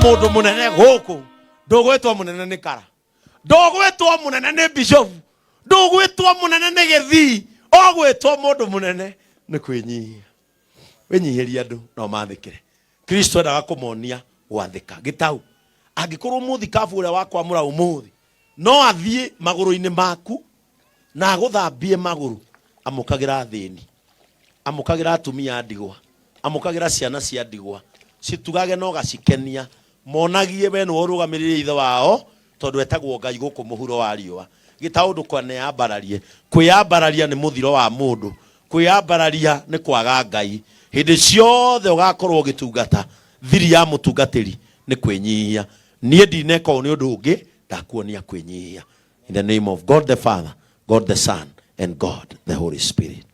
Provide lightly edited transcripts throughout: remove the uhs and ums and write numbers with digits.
Mũndũ mũnene gũkũ, ndũgwĩtwo mũnene nĩ kara, ndũgwĩtwo mũnene nĩ bishofu, ndũgwĩtwo mũnene nĩ gĩthii, ũgwĩtwo mũndũ mũnene nĩ kwĩnyihia. Wĩnyihĩrie andũ na ũmathĩkĩre. Kristo endaga kũmonia gwathĩka. Gĩtau, angĩkorwo mũthikabu ũrĩa wakwamũra ũmũthĩ no athiĩ magũrũ-inĩ maku na agũthambie magũrũ, amũkagĩra athĩni, amũkagĩra atumia a ndigwa, amũkagĩra ciana cia ndigwa, citugage na ũgacikenia, monagie we nĩwe ũrũgamĩrĩire ithe wao, tondũ etagwo Ngai gũkũ mũhuro wa riũa. Gĩtaũ ndũkaneyambararie. Kwĩyambararia nĩ mũthiro wa mũndũ. Kwĩyambararia nĩ kwaga Ngai. Hĩndĩ ciothe ũgakorwo ũgĩtungata, thiri ya mũtungatĩri nĩ kwĩnyihia. Niĩ ndineka ũũ nĩ ũndũ ũngĩ, ndakuonia kwĩnyihia. In the name of God the Father, God the Son, and God the Holy Spirit.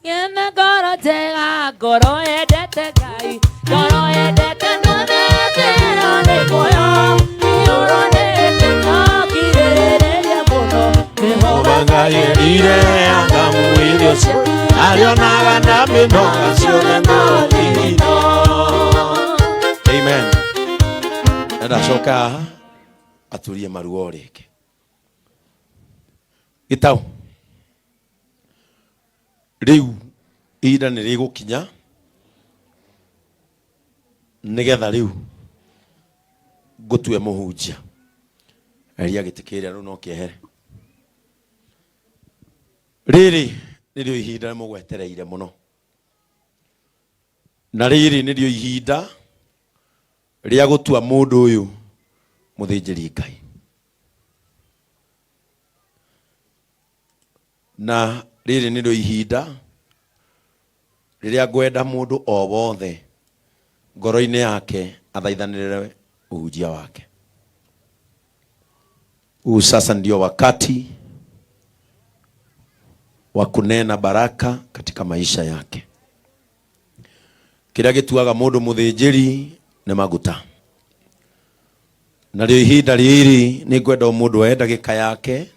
Ng'ena ngoro njega, ngoro yendete Ngai, ngoro yendete nonetero nĩ muoyo, iyũrwo nĩ gĩkeno ngirĩrĩria mũno, Jehova Ngai erire Adamu irio cia arĩonaga na mĩnoga ciothe no thithino. Amen. Na ndacoka haha aturie maruo rĩngĩ. Gĩtaũ. Rĩu ihinda nĩ rĩgũkinya nĩgetha rĩu ngũtue mũhunjia. Eheria gĩtĩ kĩrĩa rĩu no kĩehere. Rĩrĩ nĩrĩo ihinda mũgwetereire mũno, na rĩrĩ nĩrĩo ihinda rĩa gũtua mũndũ ũyũ mũthĩnjĩri Ngai. Na rĩrĩ nĩrĩo ihinda rĩrĩa ngwenda mũndũ o wothe ngoro-inĩ yake athaithanĩrĩre ũhunjia wake. Huu sasa ndio wakati wa kunena baraka katika maisha yake. Kĩrĩa gĩtuaga mũndũ mũthĩnjĩri nĩ maguta. Narĩo ihinda rĩrĩ nĩ ngwenda o mũndũ oe ndagĩka yake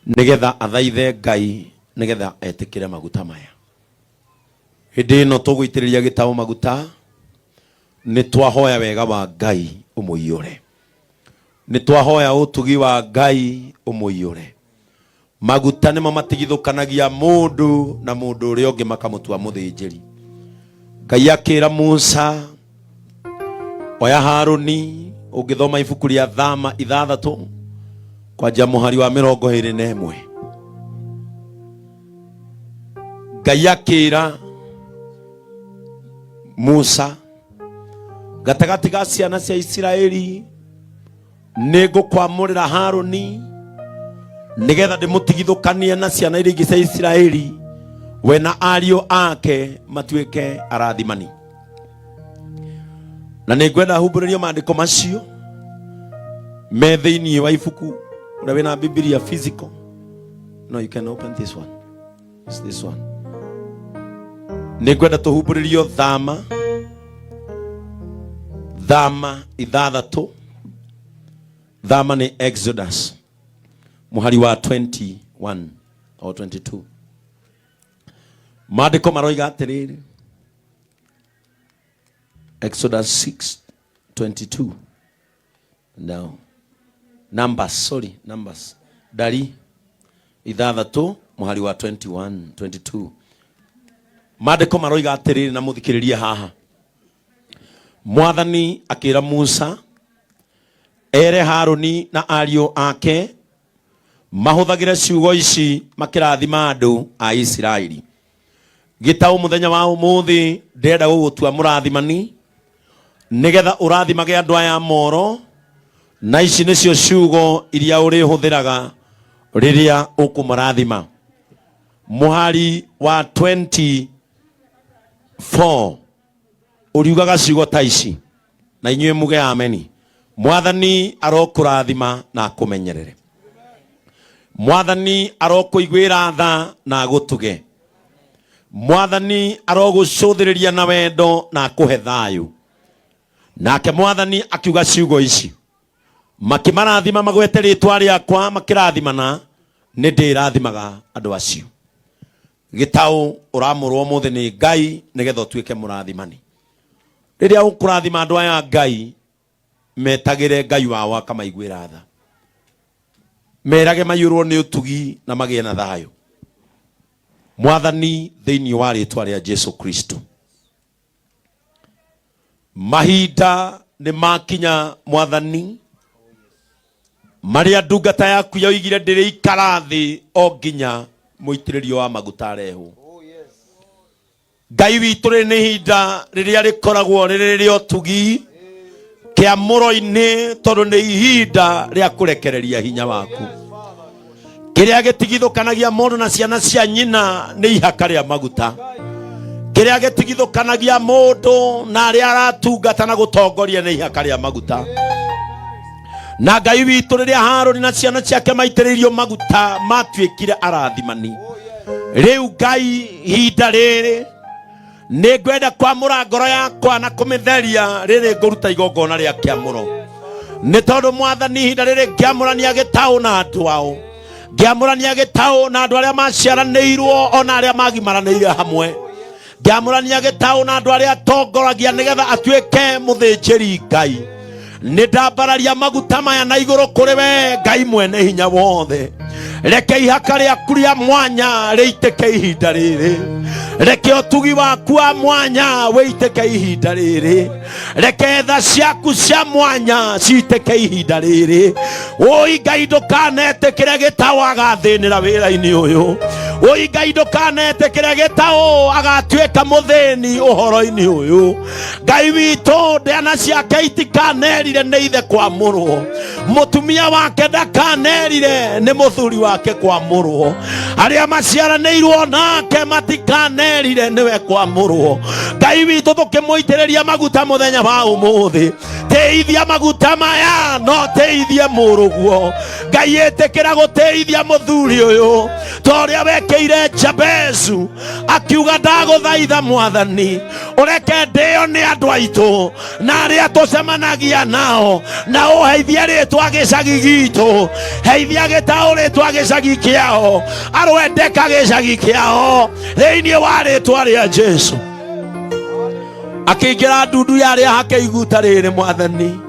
nĩgetha athaithe Ngai nĩgetha etĩkĩre maguta maya. Hĩndĩ ĩno tũgũitĩrĩria gĩtaũ maguta nĩ twahoya wega wa Ngai ũmũiyũre, nĩ twahoya ũtugi wa Ngai ũmũiyũre. Maguta nĩmo matigithũkanagia mũndũ na mũndũ ũrĩa ũngĩ makamũtua mũthĩnjĩri. Ngai akĩra Musa, oya Haruni. Ũngĩthoma ibuku rĩa Thama 6 kwanjia mũhari wa 21, Ngai akĩra Musa, gatagatĩ ga ciana cia Isiraeli nĩ ngũkwamũrĩra Haruni nĩgetha ndĩmũtigithũkanie na ciana iria ingĩ cia Isiraeli, we na ariũ ake matuĩke arathimani. Na nĩ ngwenda humbũrĩrio maandĩko macio me thĩinĩ wa ibuku ũrĩa wĩna Bibilia physical. No, you can open this one. It's this one. Nĩ ngwenda tũhumbũrĩrio Thama 6. Thama nĩ Exodus mũhari wa 21 or 22. Maandĩko maroiga atĩrĩrĩ, Exodus 6:22. No, Numbers, sorry, Numbers, Ndari 6 mũhari wa 21 22. Maandĩko maroiga atĩrĩrĩ, na mũthikĩrĩrie haha. Mwathani akĩra Musa ere Haruni na ariũ ake mahũthagĩre ciugo ici makĩrathima andũ a Isiraeli. Gĩtaũ, mũthenya wa ũmũthĩ ndĩrenda gũgũtua mũrathimani nĩgetha ũrathimage andũ aya moro, na ici nĩcio ciugo iria ũrĩhũthĩraga rĩrĩa ũkũmarathima. Mũhari wa 24 ũriugaga ciugo ta ici, na inyuĩ muge ameni. Mwathani arokũrathima na akũmenyerere. Mwathani arokũiguĩra tha na agũtuge. Mwathani arogũcũthĩrĩria na wendo na akũhe thayũ. Nake Mwathani akiuga ciugo ici, makĩmarathima magwete rĩtwa rĩakwa, makĩrathimana, nĩ ndĩrathimaga andũ acio. Gĩtaũ, ũramũrwo ũmũthĩ nĩ Ngai nĩgetha ũtuĩke mũrathimani. Rĩrĩa ũkũrathima andũ aya Ngai, metagĩre Ngai wao akamaiguĩra tha, merage maiyũrwo nĩ ũtugi na magĩe na thayũ. Mwathani, thĩinĩ wa rĩtwa rĩa Jesu Kristo, mahinda nĩ makinya, Mwathani, marĩa ndungata yaku yoigire ndĩrĩikara thĩ o nginya mũitĩrĩrio wa maguta arehwo. Ngai witũ, rĩrĩ nĩ ihinda rĩrĩa rĩkoragwo rĩrĩ rĩa ũtugi kĩamũro-inĩ, tondũ nĩ ihinda rĩa kũrekereria hinya waku. Kĩrĩa gĩtigithũkanagia mũndũ na ciana cia nyina nĩ ihaka rĩa maguta. Kĩrĩa gĩtigithũkanagia mũndũ na arĩa aratungata na gũtongoria nĩ ihaka rĩa maguta. Na Ngai witũ, rĩrĩa Harũni na ciana ciake maitĩrĩirio maguta, matuĩkire arathimani. Rĩu Ngai, ihinda rĩrĩ nĩ ngwenda kwamũra ngoro yakwa na kũmĩtheria rĩrĩ ngũruta igongona rĩa kĩamũro, nĩ tondũ Mwathani, ihinda rĩrĩ ngĩamũrania gĩtaũ na andũ ao, ngĩamũrania gĩtaũ na andũ arĩa maciaranĩirwo ona arĩa magimaranĩire hamwe, ngĩamũrania gĩtaũ na andũ arĩa atongoragia nĩgetha atuĩke mũthĩnjĩri Ngai, nĩ ndambararia maguta maya na igũrũ kũrĩ we, Ngai mwene hinya wothe. Reke ihaka rĩaku rĩa mwanya rĩitĩke ihinda rĩrĩ. Reke ũtugi waku wa mwanya wĩitĩke ihinda rĩrĩ. Reke tha ciaku cia mwanya citĩke ihinda rĩrĩ. Ũi Ngai, ndũkanetĩkĩre gĩtaũ agathĩnĩra wĩra-inĩ ũyũ. Ũi Ngai, ndũkanetĩkĩre gĩtaũ agatuĩka mũthĩni ũhoro-inĩ ũyũ. Ngai witũ, ndeana ciake itikanerire nĩ ithe kwamũrwo, mũtumia wake ndakanerire nĩ mũthuri wake kwamũrwo, arĩa maciaranĩirwo nake matikanerire nĩwe kwamũrwo. Ngai witũ, tũkĩmũitĩrĩria maguta mũthenya wa ũmũthĩ, teithia maguta maya no teithie mũrũguo. Ngai, ĩtĩkĩra gũteithia mũthuri ũyũ ta ũrĩa wekĩire Jabezu, akiuga, "Ndagũthaitha Mwathani, ũreke ndĩo nĩ andũ aitũ na arĩa tũcemanagia nao, na ũheithie rĩtwa gĩcagi gitũ, heithia gĩtaũ rĩtwa gĩcagi kĩao, arwendeka gĩcagi kĩao thĩinĩ wa rĩtwa rĩa Jesu." Akĩingĩra ndundu ya arĩa hake iguta rĩrĩ. Mwathani,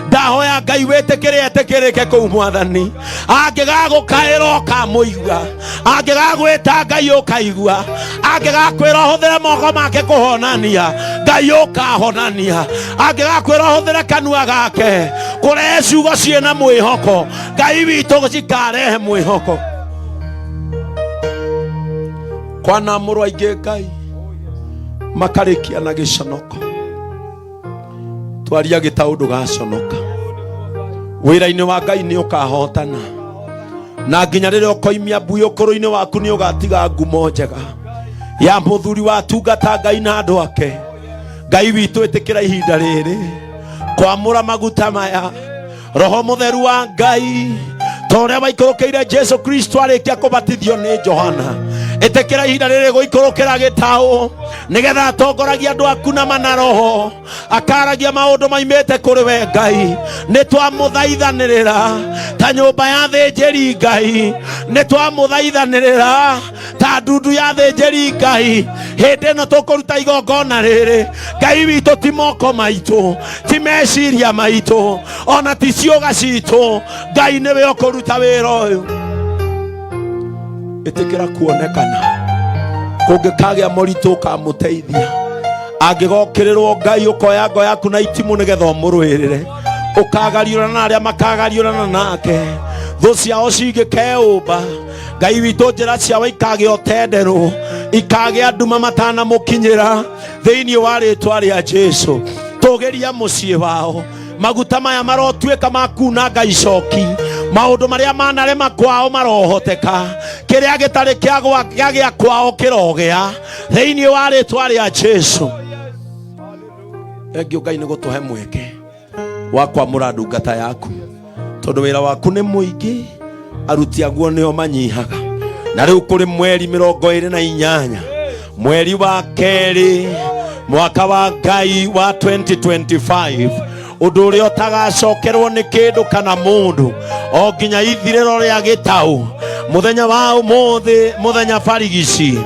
ndahoya Ngai wĩtĩkĩre etĩkĩrĩke kũu. Mwathani, angĩgagũkaĩra ũkamũigua, angĩgagwĩta Ngai ũkaigua, angĩgakwĩra ũhũthĩre moko make kũhonania, Ngai ũkahonania, angĩgakwĩra ũhũthĩre kanua gake kũrehe ciugo ciĩna mwĩhoko, Ngai witũ, cikarehe mwĩhoko. Kwana mũrũ aingĩ, Ngai, makarĩkia na gĩconoko. Twaria gĩtaũ, ndũgaconoka wĩra-inĩ wa Ngai, nĩ ũkahotana, na nginya rĩrĩa ũkoimia mbui ũkũrũ-inĩ waku, nĩ ũgatiga ngumo njega ya mũthuri wa tungata Ngai na andũ ake. Ngai witũ, ĩtĩkĩra ihinda rĩrĩ kwamũra maguta maya. Roho Mũtheru wa Ngai, ta ũrĩa waikũrũkĩire Jesu Kristo arĩkia kũbatithio nĩ Johana, ĩtĩkĩra ihinda rĩrĩ gũikũrũkĩra gĩtaũ, nĩgetha atongoragia andũ aku na mana roho, akaragia maũndũ maimĩte kũrĩ we. Ngai, nĩ twamũthaithanĩrĩra ta nyũmba ya thĩnjĩri Ngai, nĩ twamũthaithanĩrĩra ta ndundu ya thĩnjĩri Ngai. Hĩndĩ ĩno tũkũruta igongona rĩrĩ, Ngai witũ, ti moko maitũ, ti meciria maitũ, ona ti ciũga citũ. Ngai, nĩwe ũkũruta wĩra ũyũ. Ĩtĩkĩra kuonekana. Kũngĩkagĩa moritũ, ũkamũteithia. Angĩgokĩrĩrwo, Ngai, ũkoya ngo yaku na itimũ nĩgetha ũmũrũĩrĩre. Ũkagariũrana na arĩa makagariũrana nake. Thũ ciao cingĩkeũmba, Ngai witũ, njĩra ciao ikagĩa ũtenderũ, ikagĩa nduma matanamũkinyĩra, thĩinĩ wa rĩtwa rĩa Jesu. Tũgĩria mũciĩ wao. Maguta maya marotuĩka ma kunanga icoki. Maũndũ marĩa manarema kwao marohoteka. Kĩrĩa gĩtarĩ kĩagĩa kwao kĩrogĩa, thĩinĩ wa rĩtwa rĩa Jesu. Thengiũ, Ngai, nĩ gũtũhe mweke wa kwamũra ndungata yaku, tondũ wĩra waku nĩ mũingĩ, aruti aguo nĩo manyihaga. Na rĩu kũrĩ mweri 28, mweri wa kerĩ, mwaka wa Ngai wa 2025, ũndũ ũrĩa ũtagacokerwo nĩ kĩndũ kana mũndũ o nginya ithirĩro rĩa gĩtaũ. Mũthenya wa ũmũthĩ, mũthenya barigici,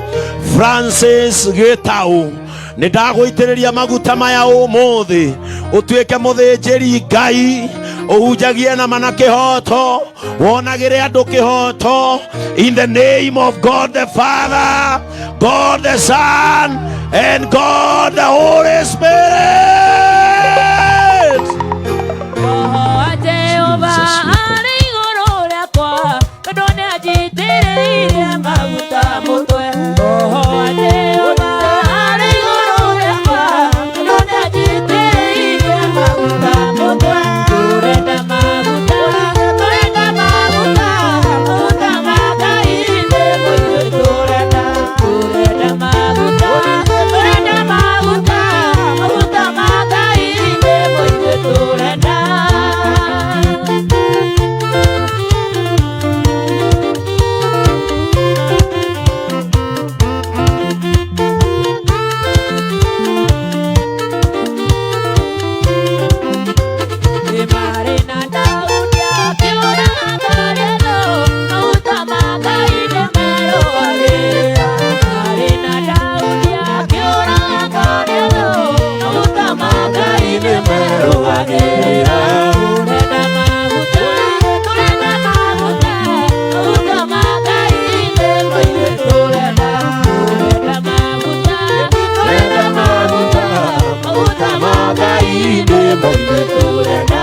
Francis Gĩtaũ. Nĩ ndagũitĩrĩria maguta maya ũmũthĩ, ũtuĩke mũthĩnjĩri Ngai, ũhunjagie na mana kĩhoto, wonagĩre andũ kĩhoto. In the name of God the Father, God the Son, and God the Holy Spirit. Roho wa Jehova Jesus, we thank arĩ igũrũ rĩakwa, tondũ nĩanjitĩrĩirie maguta mũtwe. Roho wa Jehova arĩ igũrũ rĩakwa, tondũ nĩanjitĩrĩirie maguta mũtwe. Tũrenda maguta, tũrenda maguta, maguta ma Ngai nĩmo ithuĩ tũrenda. Tũrenda maguta, tũrenda maguta, maguta ma Ngai nĩmo ithuĩ tũrenda. Marĩ na Daudi akĩũraga Goliathũ, maguta ma Ngai nĩmerũagĩrĩra. Marĩ na Daudi akĩũraga Goliathũ, maguta ma Ngai nĩmerũagĩrĩra. Tũrenda maguta, tũrenda maguta, maguta ma Ngai nĩmo ithuĩ tũrenda. Tũrenda maguta, tũrenda maguta, maguta ma Ngai nĩmo ithuĩ tũrenda.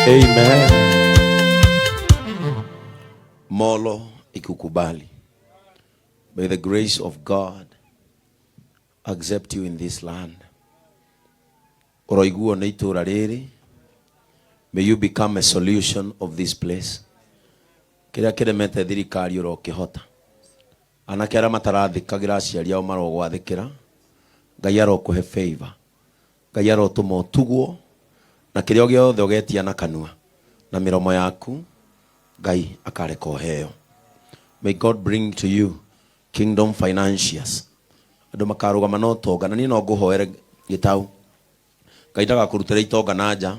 Amen. Molo ikukubali. May the grace of God accept you in this land. Ũroiguo nĩ itũũra rĩrĩ. May you become a solution of this place. Kĩrĩa kĩremete thirikari ũrokĩhota. Anake arĩa matarathĩkagĩra aciari ao marogwathĩkĩra. Ngai arokũhe favor. Ngai arotũma ũtugwo na kĩrĩa gĩothe ũgetia na kanua na mĩromo yaku, Ngai akareka ũheo. May God bring to you kingdom financiers. Andũ makarũgama na ũtonga, na niĩ no ngũhoere gĩtau. Ngai ndagakũrutĩra itonga na nja,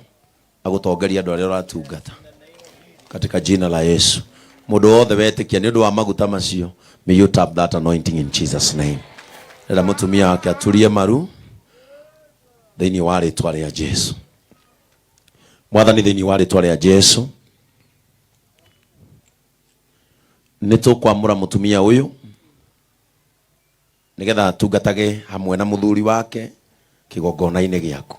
agũtongeria andũ arĩa ũratungata. Katika jina la Yesu. Mũndũ wothe wetĩkia nĩ ũndũ wa maguta macio, may you tap that anointing in Jesus name. Rĩrĩa mũtumia wake aturie maru thĩinĩ wa rĩtwa rĩa Jesu. Mwathani, thĩinĩ wa rĩtwa rĩa Jesu, nĩ tũkwamũra mũtumia ũyũ nĩgetha atungatage hamwe na mũthuri wake kĩgongona-inĩ gĩaku.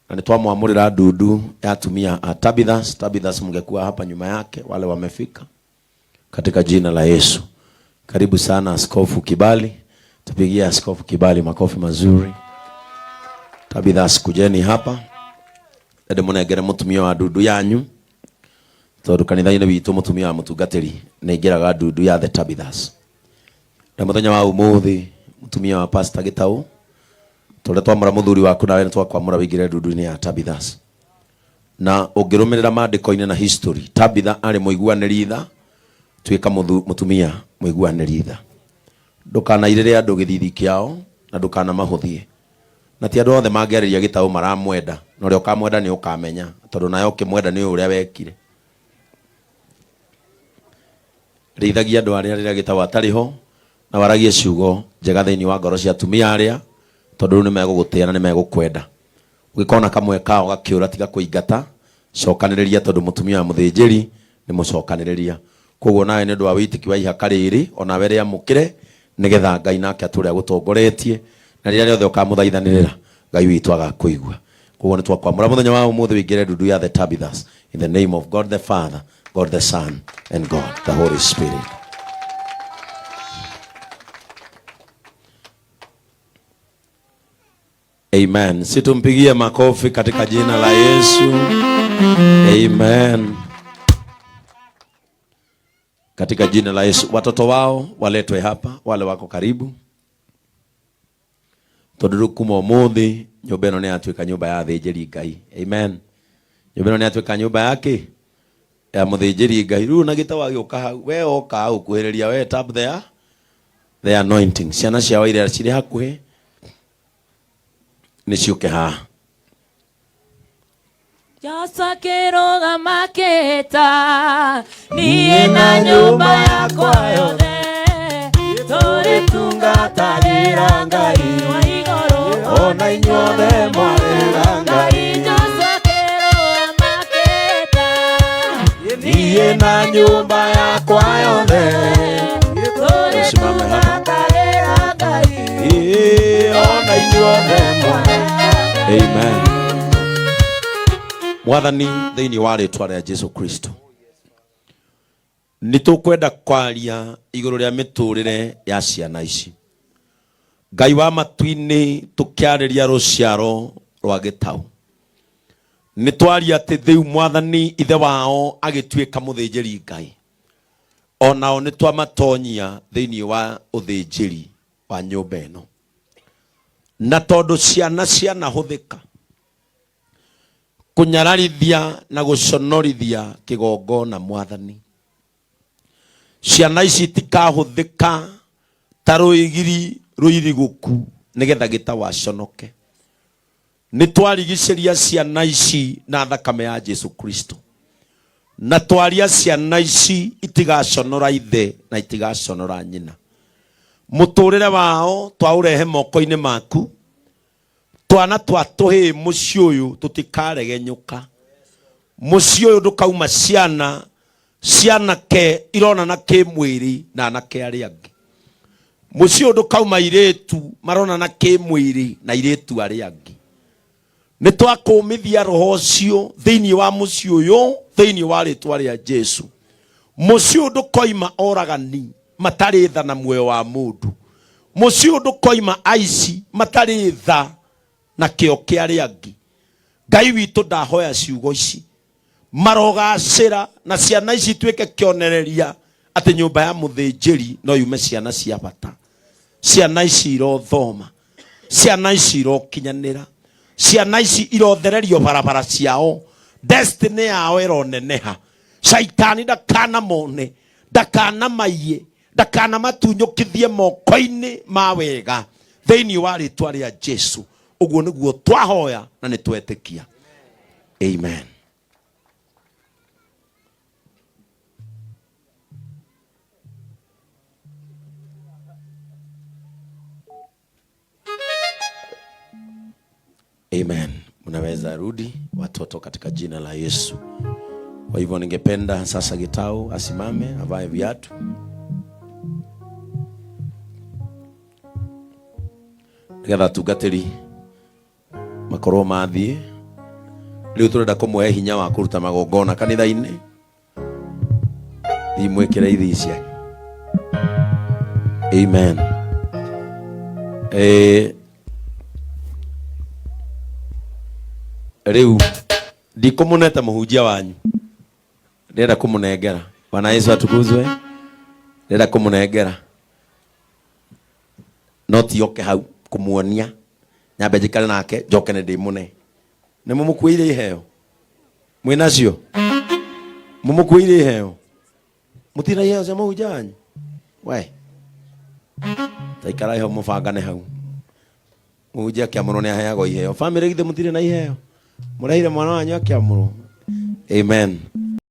Na nĩ twamwamũrĩra ndundu ya atumia a Tabithas. Tabithas mngekuwa hapa nyuma yake, wale wamefika, katika jina la Yesu. Karibu sana Askofu Kibali, tupigie Askofu Kibali makofi mazuri. Tabithas, kujeni hapa ende munengere mutumia wa ndundu yanyu, tondu kanitha-inĩ witũ mũtumia wa mũtungatĩri nĩ aingĩraga ndundu ya the Tabithas. Na mũthenya wa ũmũthĩ mũtumia wa Pastor Gĩtaũ, tũrĩa twamũra mũthuri waku nawe nĩ twakwamũra wĩingĩre ndundu-inĩ ya Tabithas. Na ũngĩrũmĩrĩra maandĩko-inĩ na history, Tabitha arĩ mũiguanĩri tha, tuĩka mũtumia mũiguanĩri tha. Ndũkanairĩre andũ gĩthithi kĩao na ndũkanamahũthie. Na ti andũ othe mangĩarĩria Gĩtaũ maramwenda, na ũrĩa ũkamwenda nĩ ũkamenya, tondũ nawe ũkĩmwenda nĩ ũrĩa wekire. Rĩithagia andũ arĩa rĩrĩa Gĩtaũ atarĩ ho, na waragie ciugo njega thĩinĩ wa ngoro cia atumia arĩa, tondũ rĩu nĩ megũgũtĩa na nĩ megũkwenda. Ũngĩkona kamwe kao gakĩũra, tiga kũingata, cokanĩrĩria, tondũ mũtumia wa mũthĩnjĩri nĩ mũcokanĩrĩria. Koguo nawe nĩ ũndũ wa wĩitĩki wa ihaka rĩrĩ, onawe rĩamũkĩre, nĩgetha Ngai nake atũre agũtongoretie, na rĩrĩa rĩothe ũkamũthaithanĩrĩra, Ngai witũ agakũigua. Koguo nĩ twakwamũra mũthenya wa ũmũthĩ wĩingĩre ndundu ya the Tabithas, in the name of God the Father, God the Son, and God the Holy Spirit. Amen. Si tumpigie makofi katika jina la Yesu. Amen. Katika jina la Yesu. Watoto wao waletwe hapa, wale wako karibu. Tondu rĩu kuma ũmũthĩ nyũmba ĩno nĩ yatuĩka nyũmba ya athĩnjĩri Ngai. Amen. Nyũmba ĩno nĩ yatuĩka nyũmba ya kĩ? Ya mũthĩnjĩri Ngai. Rĩu na gĩtaũ agĩũka hau, we oka hau kuhĩrĩria, we tap there the anointing. Ciana ciao iria cirĩ hakuhĩ. Nĩ ciũke haha. Joshua akĩrũgama akĩĩta, niĩ na nyũmba yakwa yothe tũrĩtungatagĩra Ngai wa igũrũ. Ona inyuothe mwarega Ngai. Joshua akĩrũgama akĩĩta, niĩ na nyũmba yakwa yothe tũrĩtungatagĩra Ngai. Ĩĩ, ona inyuothe mwarega. Amen. Mwathani, thĩinĩ wa rĩtwa rĩa Jesu Kristo, nĩ tũkwenda kwaria igũrũ rĩa mĩtũrĩre ya ciana ici. Ngai wa matu-inĩ, tũkĩarĩria rũciaro rwa gĩtau, nĩ twaria atĩ rĩu Mwathani ithe wao agĩtuĩka mũthĩnjĩri Ngai, onao nĩ twamatonyia thĩinĩ wa ũthĩnjĩri wa nyũmba ĩno. Na tondũ ciana cianahũthĩka kũnyararithia na gũconorithia kĩgongona, Mwathani, ciana ici itikahũthĩka ta rũigiri rũirigũku nĩgetha gĩtau aconoke. Nĩ twarigicĩria ciana ici na thakame ya Jesu Kristo, na twaria ciana ici itigaconora ithe na itigaconora nyina. Mũtũrĩre wao twaũrehe moko-inĩ maku. Twana twa tũhĩĩ mũciĩ ũyũ tũtikaregenyũka. Mũciĩ ũyũ ndũkauma ciana cianake ironana kĩmwĩrĩ na anake arĩa angĩ. Mũciĩ ũyũ ndũkauma airĩtu maronana kĩmwĩrĩ na airĩtu arĩa angĩ. Nĩ twakũmithia roho ũcio thĩinĩ wa mũciĩ ũyũ thĩinĩ wa rĩtwa rĩa Jesu. Mũciĩ ũyũ ndũkoima oragani matarĩ tha na muoyo wa mũndũ. Mũciĩ ũyũ ndũkoima aici matarĩ tha na kĩo kĩa arĩa angĩ. Ngai witũ, ndahoya ciugo ici marogacĩra na ciana ici ituĩke kĩonereria atĩ nyũmba ya mũthĩnjĩri no yume ciana cia bata. Ciana ici irothoma, ciana ici irokinyanĩra, ciana ici irothererio barabara ciao, destiny yao ĩroneneha. Caitani ndakanamone, ndakanamaiye, ndakanamatunyũkithie moko-inĩ ma wega thĩinĩ wa rĩtwa rĩa Jesu. Ũguo nĩguo twahoya na nĩ twetĩkia. Amen. Amen. Mnaweza rudi watoto katika jina la Yesu. Kwa hivyo ningependa sasa Gitau asimame avae viatu. Nigetha atungatĩri makorwo mathiĩ. Rĩu tũrenda kũmũhe hinya wa kũruta magongona kanitha-inĩ. Thiĩ mwĩkĩre ithii cianyu. Amen. Rĩu ndikũmũnete mũhunjia wanyu, ndĩrenda kũmũnengera. Bwana Yesu atukuzwe. Ndĩrenda kũmũnengera, no ti oke hau kũmuonia, nyambe njikare nake njoke nĩ ndĩmũne. Nĩ mũmũkuĩire iheo mwĩnacio? Mũmũkuĩire iheo? Mũtina iheo cia mũhunjia wanyu? We taikarai hau mũbangane hau. Mũhunjia akĩamũrwo nĩ aheagwo iheo. Bamĩrĩ githĩ mũtirĩ na iheo? Mũrehire mwana wanyu akĩamũrwo. Amen.